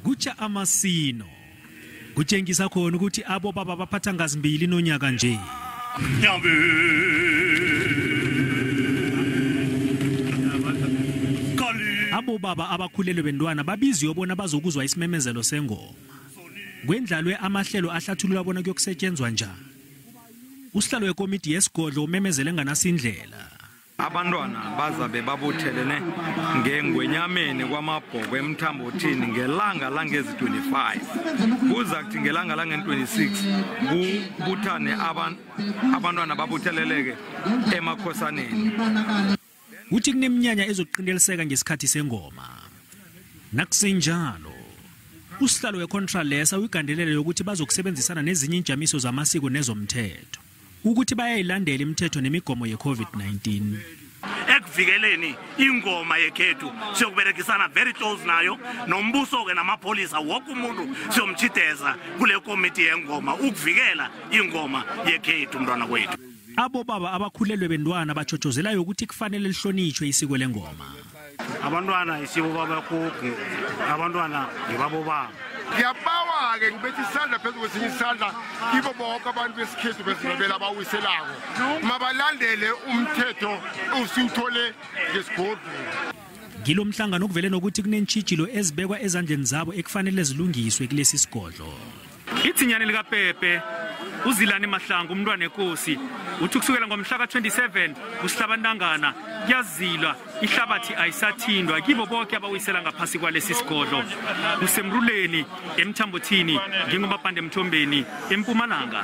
Kutsha amasino kutshengisa khona ukuthi abo baba baphatha ngazimbili nonyaka nje. Abo baba abakhulelwe bentwana babiziwe bona bazokuzwa isimemezelo sengoma. Kwendlalwe amahlelo ahlathulula bona kuyokusetshenzwa njani. Usihlalo wekomiti yesigodlo umemezele nganasindlela. Abantwana bazabe babuthelene ngengwenyameni kwamabhoko emthambothini ngelanga langezi-25. Kuza kuthi ngelanga lange-26 kubuthane abantwana babutheleleke emakhosaneni. Uthi kuneminyanya ezokuqinteliseka ngesikhathi sengoma. Nakusenjalo, usihlalo weContralesa uyigandelele yokuthi bazokusebenzisana nezinye injamiso zamasiko nezomthetho ukuthi bayayilandela imithetho nemigomo ye-COVID-19. Ekuvikeleni ingoma yekhethu siyokuberekisana very close nayo nombuso-ke namapholisa, woke umuntu siyomchideza kule komiti yengoma ukuvikela ingoma yekhethu mntwana kwethu. Abo baba abakhulelwe bentwana batshotshozelayo ukuthi kufanele lihlonitshwe isiko lengoma. Abantwana isibo babagogo, abantwana ngibabo baba. Ngiyabawa-ke ngibethe isandla phezu kwesinye isandla kibo bonke abantu besikhethu besiNdebele abawiselako, mabalandele umthetho usuthole ngesigodlweni. Ngilo mhlangano okuvele nokuthi kunentshijilo ezibekwa ezandleni zabo ekufanele zilungiswe kulesi sigodlo. Idzinyane likaPepe uZilani Mahlangu umntwana enkosi uthi kusukela ngomhla ka-27 kuSihlabantangana kuyazilwa, ihlabathi ayisathindwa kibo bonke abawisela ngaphasi kwalesi sigodlo. Kusemruleni emthambothini ngingumabhande emthombeni eMpumalanga.